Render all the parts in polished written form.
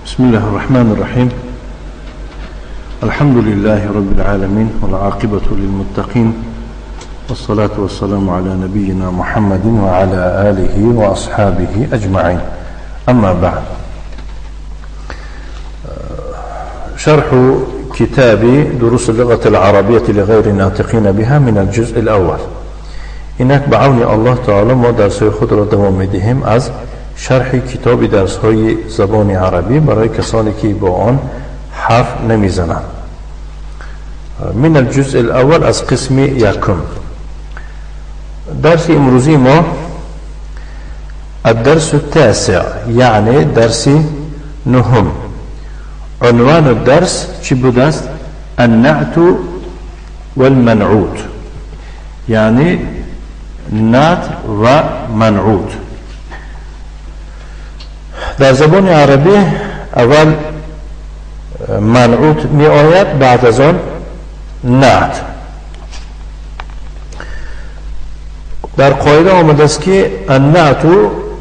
بسم الله الرحمن الرحيم. الحمد لله رب العالمين، والعاقبة للمتقين، والصلاة والسلام على نبينا محمد وعلى آله وأصحابه أجمعين. أما بعد، شرح كتاب دروس اللغة العربية لغير الناطقين بها من الجزء الأول. اینک به عون الله تعالی ما درس‌های خود را دوام می‌دهیم از شرح کتاب درس‌های زبان عربی برای کسانی که با آن حرف نمی‌زنند. من الجزء الاول، از قسم یکم. درس امروزی ما الدرس التاسع، یعنی درس نهم. عنوان الدرس چی بوده است؟ النعت والمنعوت، یعنی نعت و منعوت. در زبان عربی اول منعوت می آید، بعد از آن نعت. در قاعده آمده است که النعت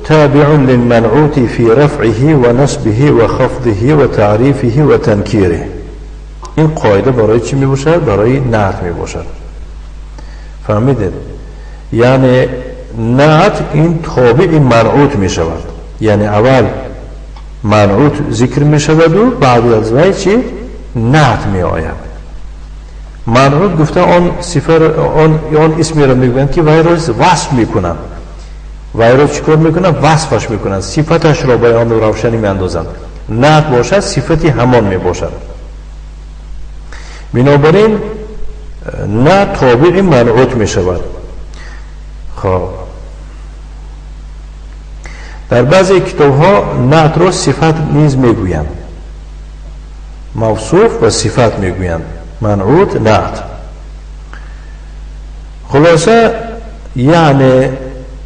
تابع للمنعوت في رفعه و نصبه و خفضه و تعریفه و تنکیره. این قاعده برای چی می باشد؟ برای نعت می باشد. فهمیدید؟ یعنی نعت این تابع منعوت می شود، یعنی اول منعوت ذکر می شود و بعد از وی چی؟ نعت می آید. منعوت گفته آن صفر، آن اسمی را میگویند که وی را وصف میکنند. وی را چیکار میکنند؟ وصفش میکنند، صفتش را بیان و روشنی میاندازند. نعت باشد صفتی همان میباشد. بنابراین نعت تابع منعوت میشود. خب، در بعضی کتاب ها نعت را صفت نیز میگویند، موصوف و صفت میگویند، منعوت نعت. خلاصه یعنی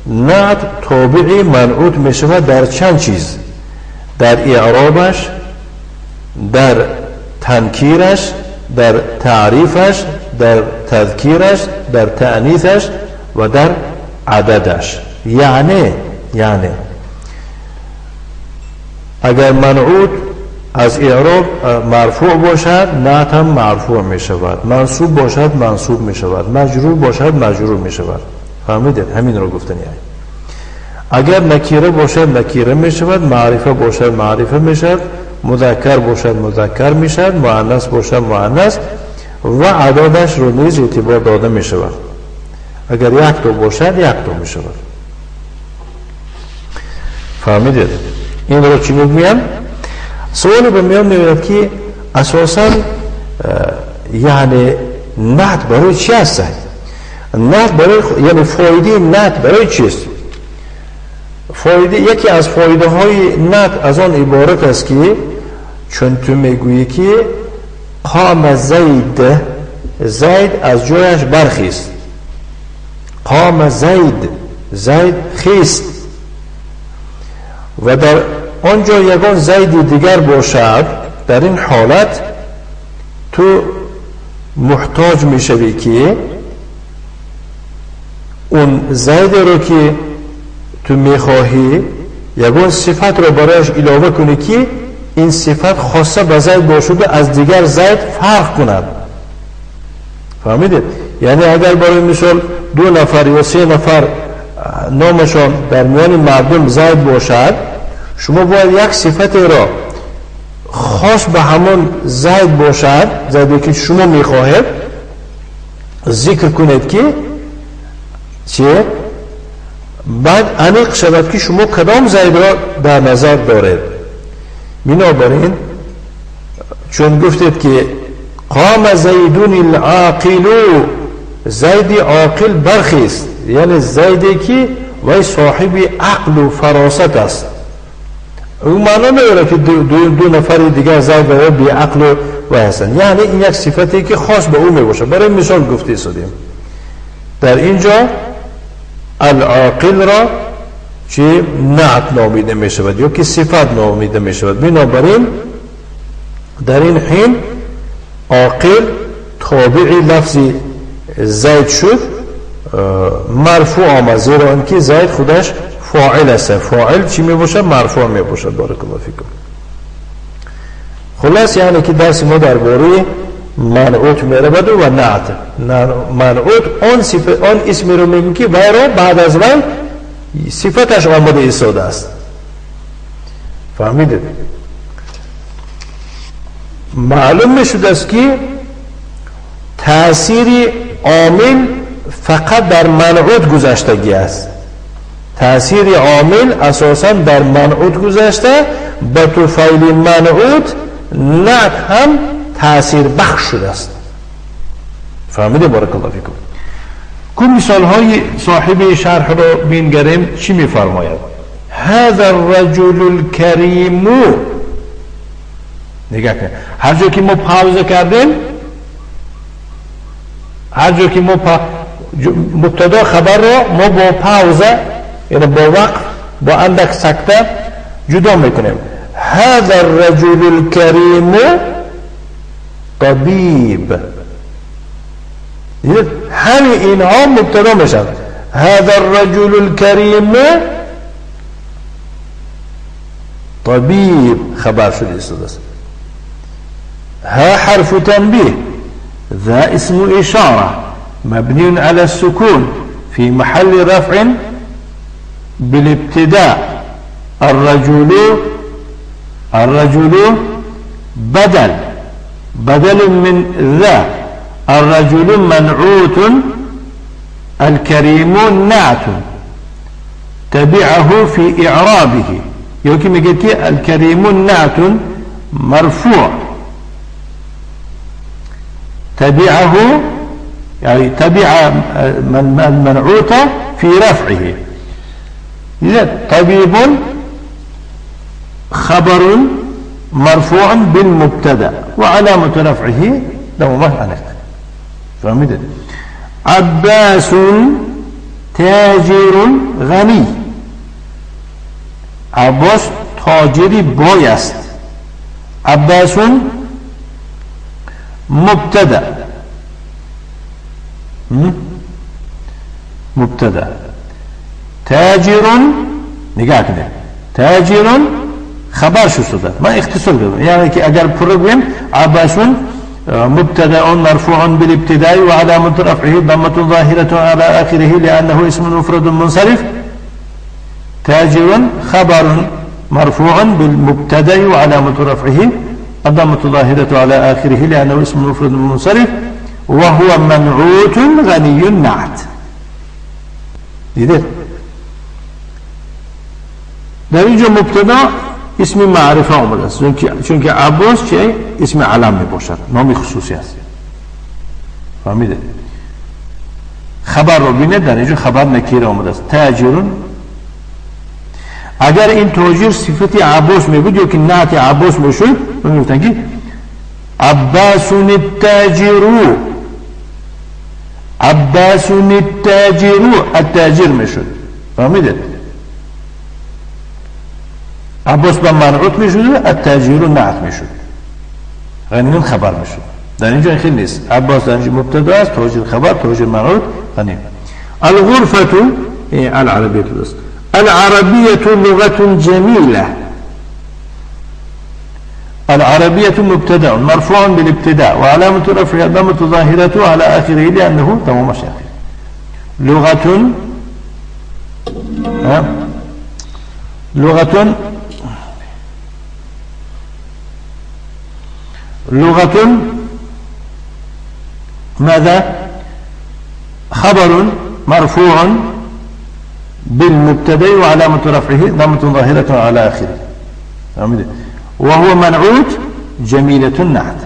نعت تابع منعوت می شود در چند چیز: در اعرابش، در تنکیرش، در تعریفش، در تذکیرش، در تأنیثش و در عددش. یعنی اگر منعوت از اعراب مرفوع باشد، نعت هم مرفوع می شود، منصوب باشد منصوب می شود، مجرور باشد مجرور می شود. فهمیدید؟ همین رو گفتنی. اگر نکیره باشد نکیره می شود، معرفه باشد معرفه می شود، مذکر باشد مذکر می شود، مؤنث باشد مؤنث، و عددش رو نیز اعتبار داده می شود. اگر یک تا باشد یک تا می شود. فهمیدید؟ این رو چی میگویم؟ سوالی به میان میآید که اساسا یعنی نعت برای چی هست؟ نعت برای، یعنی فایده نعت برای چیست؟ فایده، یکی از فایده های نعت از آن عبارت است که چون تو میگویی که قام زید، زید از جایش برخیست. قام زید، زید خیست، و در آنجا یگان زید دیگر باشد، در این حالت تو محتاج میشوی که اون زید رو که تو میخواهی یگان صفت رو برایش علاوه کنی که این صفت خاصه به زید باشد و از دیگر زید فرق کند. فهمیدید؟ یعنی اگر برای مثال دو نفر یا سه نفر نامشان در میان مردم زید باشد، شما باید یک صفت را خاص به همان زید باشد، زیدی که شما میخواهید ذکر کنید که چه بعد انیق شود که شما کدام زید را در نظر دارید. بنابراین چون گفتید که قام زیدون العاقل، زید عاقل برخیست، یعنی زیدی که وی صاحب عقل و فراست است. او معنا نداره که دو نفر دیگر زید و بی عقل و هستند. یعنی این یک صفتی که خاص به او می باشه. برای مثال گفته ایستادیم در اینجا العاقل را چه نعت نامیده می شود یا که صفت نامیده می شود. بنابراین در این حین عاقل تابع لفظ زید شد، مرفوع آمد، زیرا اینکه زید خودش فاعل است. فاعل چی می باشد؟ مرفوع می باشد. بارک الله فیکم. Хулас, яъне ки дарси мо дар бораи манъут мераваду ва наът. Манъут он сифат, он исмеро мегӯем, ки вайро баъд аз вай сифаташ омада истодааст. Фаҳмидед? Маълум мешудааст, ки таъсири омил фақат дар манъут гузаштагӣ аст. Таъсири омил асосан дар манъут гузашта, ба туфайли манъут наът ҳам таъсирбахш шудааст. Фаҳмидем? Баракаллоҳу фикум. Ку мисолҳои соҳиби шарҳро бингарем, чӣ мефармояд? Ҳаза الرجل الكريم. Нигоҳ кунед, ҳар ҷо ки мо пауза кардем, ҳар ҷо ки мо мубтадо хабарро мо бо пауза, яъне бо вақф, бо андак сакта ҷудо мекунем. Ҳаза الرجل الكريم طبیب. دیدید؟ همین اینها مبتدا میشن. هذا الرجل الكريم طبیب خبر شده است. ها حرف تنبيه، ذا اسم إشارة مبني على السكون في محل رفع بالابتداء. الرجل بدل من ذا. الرجل منعوت، الكريم نعت تبعه في إعرابه. يمكن يقول الكريم نعت مرفوع تبعه، يعني تبع المنعوت في رفعه. إذا طبيب خبر مرفوع بالمبتدا وعلامة رفعه ضمة على. فهمت؟ عباس تاجر غنی. عباس تاجری بای است. عباس مبتدا، مبتدا. تاجر، نگاه کنید، تاجر خبر شده. من اختصار کردم، یعنی که اگر پر بگویم عباس مبتدا مرفوع بالابتداء وعلامة رفعه ضمة ظاهرة على آخره لأنه اسم مفرد منصرف. تاجر خبر مرفوع بالمبتدا وعلامة رفعه الضمة الظاهرة على آخره لأنه اسم مفرد منصرف وهو منعوت غني نعت. دیدید؟ در اینجا مبتدا اسم معرفه آمده است، چون که عباس چه اسم علم می باشد، نام خصوصی است. فهمیده؟ خبر رو بینه، در اینجا خبر نکیره آمده است، تاجرون. اگر این تاجر صفت عباس می بود یا که نعت عباس می شد، می گفتن که عباس التاجر، عباس التاجر، التاجر می شد. فهمیده؟ عباس به منعوت می شد، التاجر نعت می شد، غنی خبر می شد. در اینجا خیلی نیست. عباس در اینجا مبتدا است، تاجر خبر، تاجر منعوت، غنی. الغرفة العربية است. العربية لغة جميلة. العربية مبتدأ مرفوع بالابتداء وعلامة رفعه الضمة ظاهرة على آخره لأنه تمام شاخر. لغة، لغة، لغة ماذا؟ خبر مرفوع بالمبتدأ وعلامة رفعه ضمة ظاهرة على آخره وهو منعوت جمیلة نعت.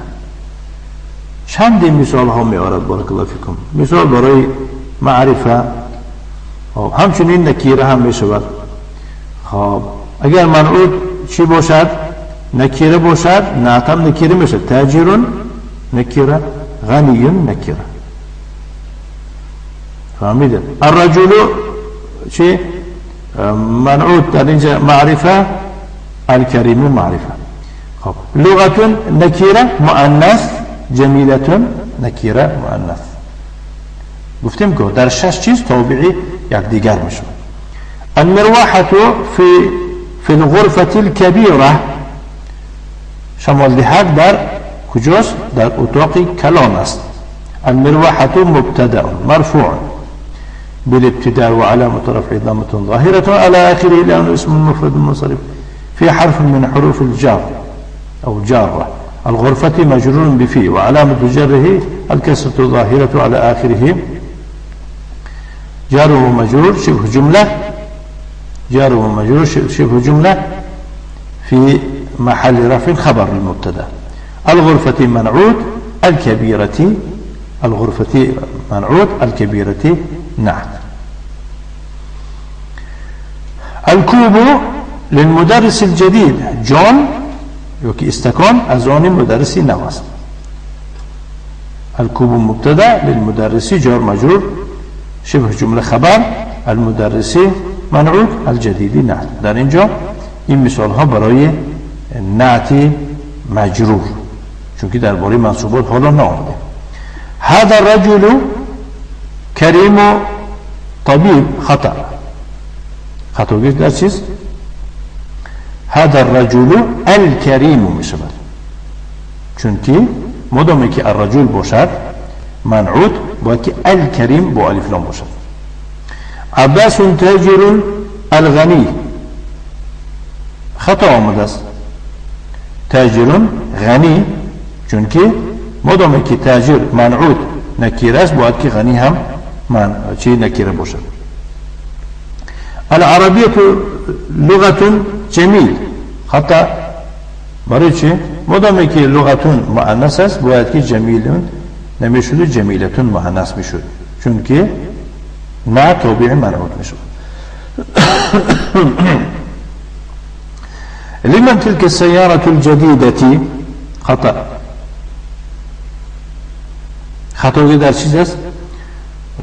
چند مثال ها می آرد بارک الله فیکم. مثال برای معرفه، همچنین نکیره هم می شود. خب اگر منعوت چی باشد؟ نکیره باشد، نعت هم نکیره می شد. تاجر نکیره، غنی نکیره. فهمیده؟ الرجل چی؟ منعوت در اینجا معرفه، الكريم معرفة. خب لغة نكرة مؤنث، جميلة نكرة مؤنث. گفتیم که در شش چیز تابعی یک دیگر میشود. المروحة في الغرفة الكبيرة. شمالدهک در کجاست؟ در اتاق کلان است. المروحة مبتدأ مرفوع بالابتداء وعلامة رفعه ضمة ظاهرة على آخره لأنه اسم مفرد منصرف في حرف من حروف الجر أو جارة. الغرفة مجرور بفي وعلامة جره الكسرة الظاهرة على آخره. جار ومجرور شبه جملة، جار ومجرور شبه جملة في محل رفع خبر المبتدا. الغرفة منعوت الكبيرة، الغرفة منعوت الكبيرة نعت. الكوب للمدرس الجديد جون یکی استکان از آن مدرسی نو است. الكوب مبتدا للمدرسی جار مجرور شبه جمله خبر، المدرسی منعوت الجدیدی نعت. در اینجا این مثال ها برای نعت مجرور، چون که درباره منصوبات حالا نآمده. هذا الرجل کریم طبیب خطأ. خطا در چیز؟ هذا الرجل الكريم می شود، چون که مادامی که الرجل باشد منعوت باید که الکریم با الف لام باشد. عباس تاجر الغنی خطا آمده است. تاجر غنی، چون که مادامی که تاجر منعوت نکیره است باید که غنی هم من چی نکیره باشد. العربیه لغة جمیل خطا. برای چی؟ مادامی که لغتون مؤنث است باید که جمیلون نمیشد و جمیلتون مؤنث میشد، چون که نه تابع منعوت میشد. لمن تلك السيارة الجديدة خطأ. خطایی در چیز است؟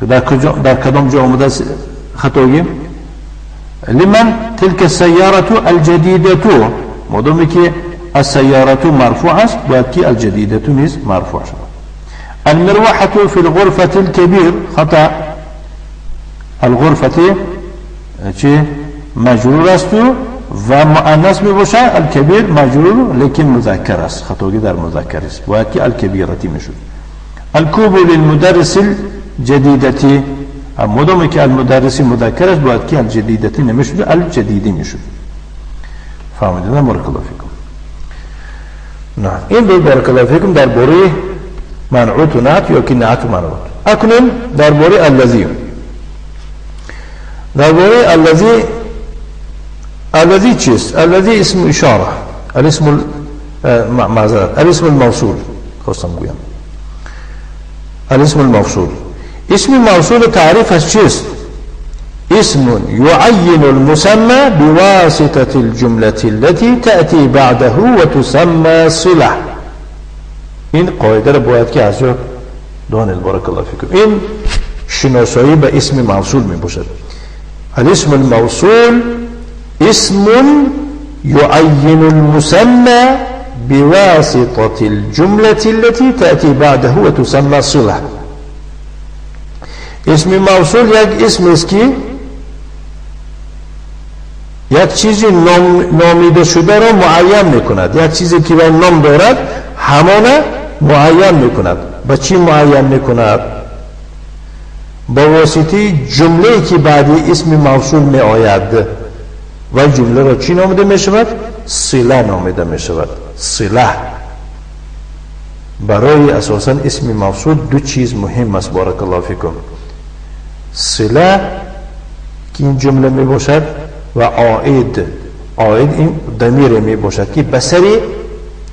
در کجا، در کدام جا آمده است خطایی؟ لمن تلك السيارة الجديدة، مادامی که السيارة مرفوع است باید که الجديدة نیز مرفوع شود. المروحة في الغرفة الكبير خطأ. الغرفة چه مجرور است و مؤنث می باشد، الکبیر مجرور لیکن مذکر است، خطایی در مذکر است باید که الکبیرتی میشد. الكوب للمدرس الجديدة، مادامی که المدرس مذکر است باید که الجدیدتی نمیشد الجدیدی میشد. فهمیدید؟ بارک الله فیکم. نه این بود بارک الله فیکم درباره منعوت و نعت یا که نعت و منعوت. اکنون درباره الذی، درباره الذی، الذی چیست؟ الذی اسم اشاره، الاسم معذرت، الاسم الموصول خواستم گویم، الاسم الموصول. اسم موصول تعریف از چیست؟ اسم يعين المسمى بواسطة الجملة التي تأتي بعده وتسمى صلة. این قاعده را باید که از یاد دانید. بارک الله فیکم. این شناسایی به اسم موصول می باشد. الاسم الموصول اسم يعين المسمى بواسطة الجملة التي تأتي بعده وتسمى صلة. اسم موصول یک اسم است که یک چیزی نامیده شده را معین میکند، یک چیزی که به نام دارد همان معین میکند. با چی معین میکند؟ با واسطه جمله که بعدی اسم موصول می آید و جمله را چی نامیده می شود؟ صله نامیده می شود. صله. برای اساسا اسم موصول دو چیز مهم است بارک الله فیکم. صله که این جمله می باشد و عائد. عائد این ضمیر می باشد که به سر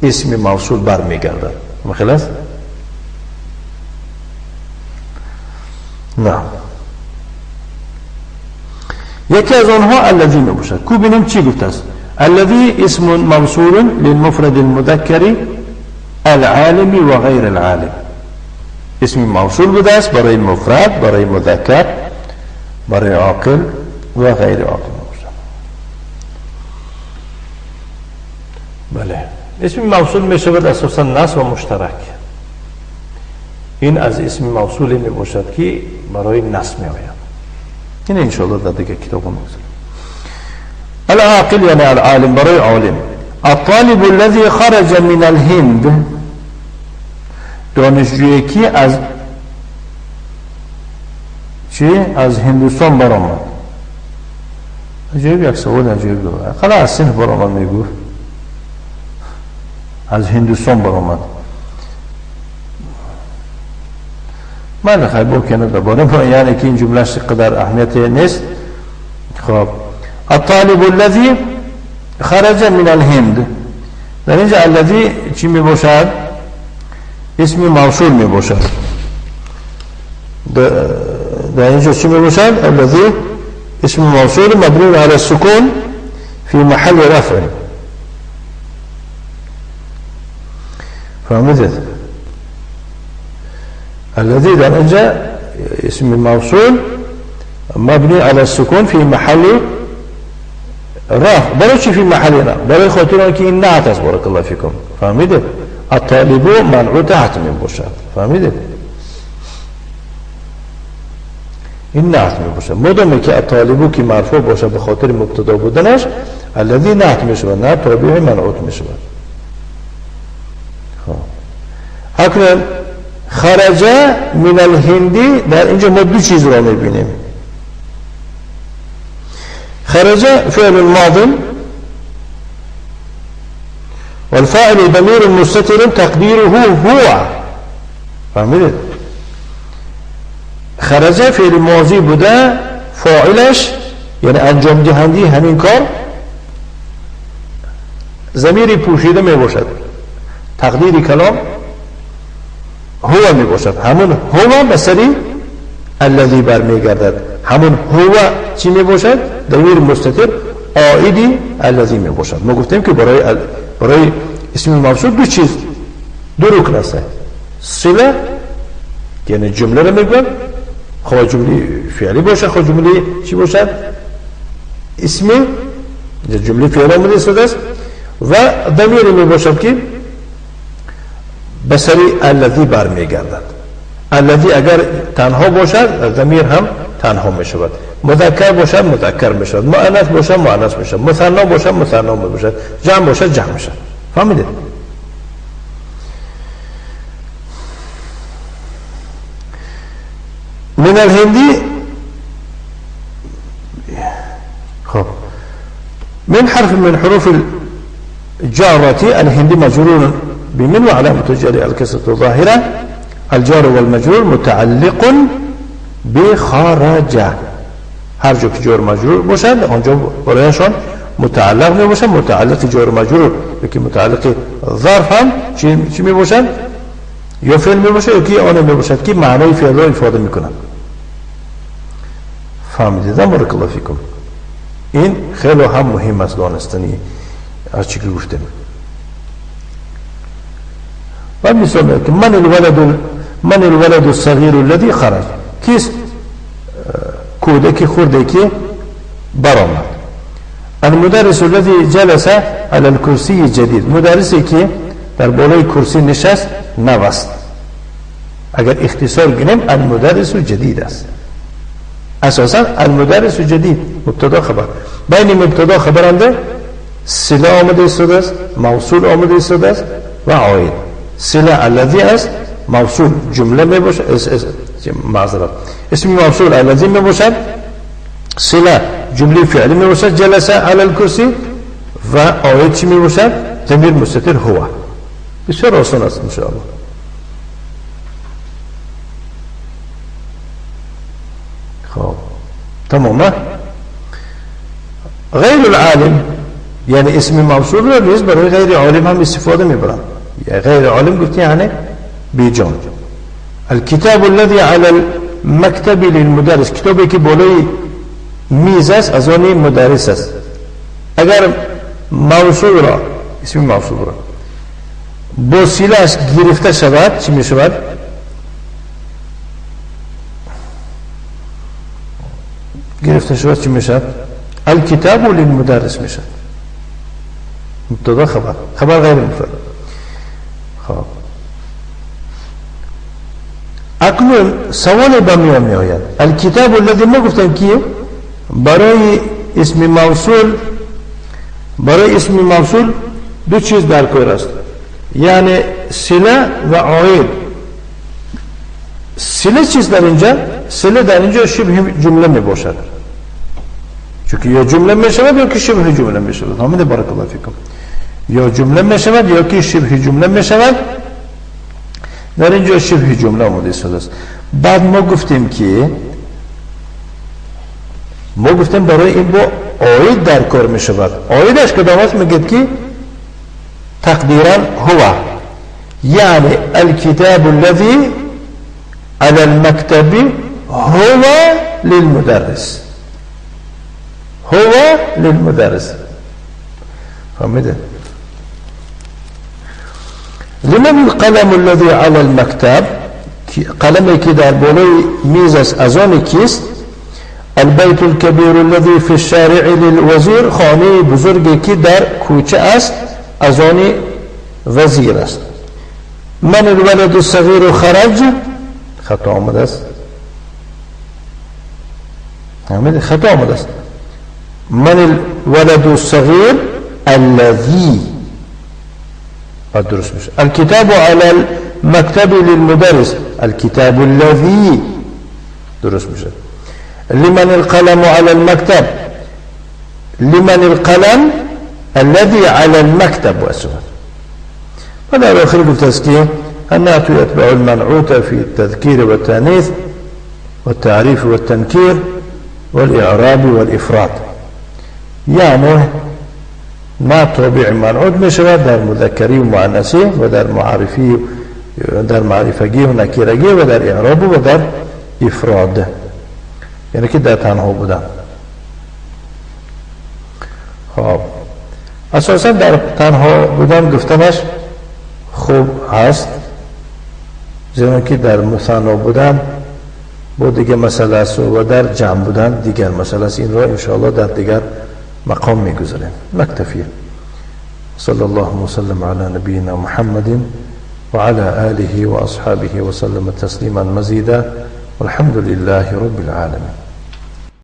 اسم موصول برمیگردد. مخلص؟ نه. یکی از آنها الذی می باشد. کو بینیم چی گفته است؟ الذی اسم موصول للمفرد المذکر العالم و غیر العالم. اسم موصول بوده است برای مفرد، برای مذکر، برای عاقل و غیر عاقل. بله، اسم موصول می شود اساسا نص و مشترک. این از اسم موصول می باشد که برای نص می آید. این انشاءالله در دیگه کتاب میگذاریم. العاقل یعنی العالم، برای عالم. الطالب الذي خرج من الهند، دانشجویی که از چی؟ از هندوستان برآمد. عجیب یک سوال عجیب داره. خلا از سنف برآمد میگفت، از هندوستان برآمد. من خیلی با کنه دوباره، یعنی که این جملهش قدر اهمیت نیست. خب الطالب الذي خرج من الهند، در اینجا الذي چی می باشد؟ اسم موصول می باشد. در اینجا چی می باشد؟ الذي اسم موصول مبني على السكون في محل رفع. فهمت؟ الذي در اینجا اسم موصول مبني على السكون في محل رفع. برای چی فی محل رفع؟ برای خاطر آنکه این نعت است. بارک الله فیکم. فهمیده؟ الطالب منعوت حتم باشد. فهمیده؟ این نعت می باشد. مادامی که الطالب که مرفوع باشد به خاطر مبتدا بودنش، الذی نعت می شود، نه تابع منعوت می شود. خب اکنون خرج من الهندی، در اینجا ما دو چیز را می بینیم. خرج فعل ماض والفاعل ضمير مستتر تقديره هو. فهمید؟ خرج فعل ماضی بوده، فاعلش یعنی انجام دهنده همین کار ضمیر پوشیده می باشد، تقدیر کلام هو می باشد. همون هو به سری الذی برمیگردد. همون هو چی می باشد؟ ضمیر مستتر عائدی الذی می باشد. ما گفتیم که برای اسم موصول دو چیز، دو رکن است. صله یعنی جمله رو میگن، خواه جمله فعلی باشه، خواه جمله چی باشد؟ اسمی، جمله فعلی آمده است و ضمیر می باشد که به سری الذی برمیگردد. الذی اگر تنها باشد ضمیر هم تنها می شود، مذکر باشد مذکر می شود، مؤنث باشد مؤنث می شود، مثنا باشد مثنا می باشد، جمع باشد جمع می شود. فهمیدید؟ من الهندی، خب من حرف من حروف الجارة، الهندي مجرور بمن وعلامة جره الكسرة الظاهرة، الجار والمجرور متعلق بخرج. هر جا که جار مجرور باشد آنجا برایشان متعلق می باشد. متعلق جار مجرور یکی متعلق ظرف هم چی می باشد؟ یا فعل می باشد یا که آن می باشد که معنای فعل را افاده می کند. فهمیدید؟ بارک الله فیکم. این خیلی هم مهم است دانستنی هرچی که گفتیم. و مثال میاد که من الولد الصغیر الذي خرج، کیست کودک خرده که برآمد. المدرس الذي جلس على الكرسي الجديد، مدرسی که در بالای کرسی نشست نو است. اگر اختصار کنیم المدرس جدید است. اساسا المدرس جدید مبتدا خبر، بین مبتدا خبرنده صله آمده ایستاده است، موصول آمده ایستاده است و عاید. صله الذی است، موصول جمله می باشد، معذرت، اسم موصول الذی می باشد، صله جمله فعلی می باشد، جلس علی الکرسی و عاید چی می باشد؟ ضمیر مستتر هو. بسیار آسان است ان شاء الله. خب تمام. غیر العالم یعنی اسم موصول را نیز برای غیر عالم هم استفاده میبرند. غیر عالم گفتی یعنی بیجان. الكتاب الذي على المكتب للمدرس، کتابی که بالای میز است از آن مدرس است. اگر موصول را، اسم موصول را با صله‌اش گرفته شود چی می شود؟ گرفته شود چی می شود؟ الکتاب للمدرس می شود. مبتدا خبر، خبر غیر مفرد. خب اکنون سوال به میان می آید. الکتاب الذي، ما گفتم که برای اسم موصول، برای اسم موصول دو چیز در کار است، یعنی صله و عاید. صله چیز در اینجا؟ صله در اینجا شبه جمله می باشد، چون یا جمله می شود یا که شبه جمله می شود. فهمیده بارک الله فیکم. یا جمله می شود یا که شبه جمله می شود. در اینجا شبه جمله آمده است. بعد ما گفتیم که ما گفتیم برای این با عاید در کار می شود. عایدش کدام است؟ میگه که تقدیرا هو، یعنی الكتاب الذي على المكتب هو للمدرس، هو للمدرس. فهمت؟ لمن القلم الذي على المكتب؟ قلمی که در بالای میز است از آن کیست؟ البيت الكبير الذي في الشارع للوزير، خانه بزرگی که در کوچه است از آن وزیر است. من الولد الصغير خرج؟ خطا آمده است. خطا آمده است. من الولد الصغير الذي، درست میشه. الكتاب على المكتب للمدرس، الكتاب الذي، درست میشه. لمن القلم على المكتب؟ لمن القلم الذي على المكتب. وأسفل. ولا آخر التزكية النعت يتبع المنعوت في التذكير والتانيث والتعريف والتنكير والإعراب والإفراد. یعنی ما تابع منعوت می شود در مذکری و مؤنثی و در معرفی، در معرفگی و نکیرگی و در اعراب و در افراد، یعنی که در تنها بودن. خب اساسا در تنها بودن گفتنش خوب هست، زیرا که در مثنا بودن با دیگه مسئله است و در جمع بودن دیگر مسئله است. این را انشاءالله در دیگر مقام میگذاریم. نکتفی. صلی الله وسلم علی نبینا محمد وعلى آله وأصحابه وسلم تسليما مزيدا والحمد لله رب العالمين.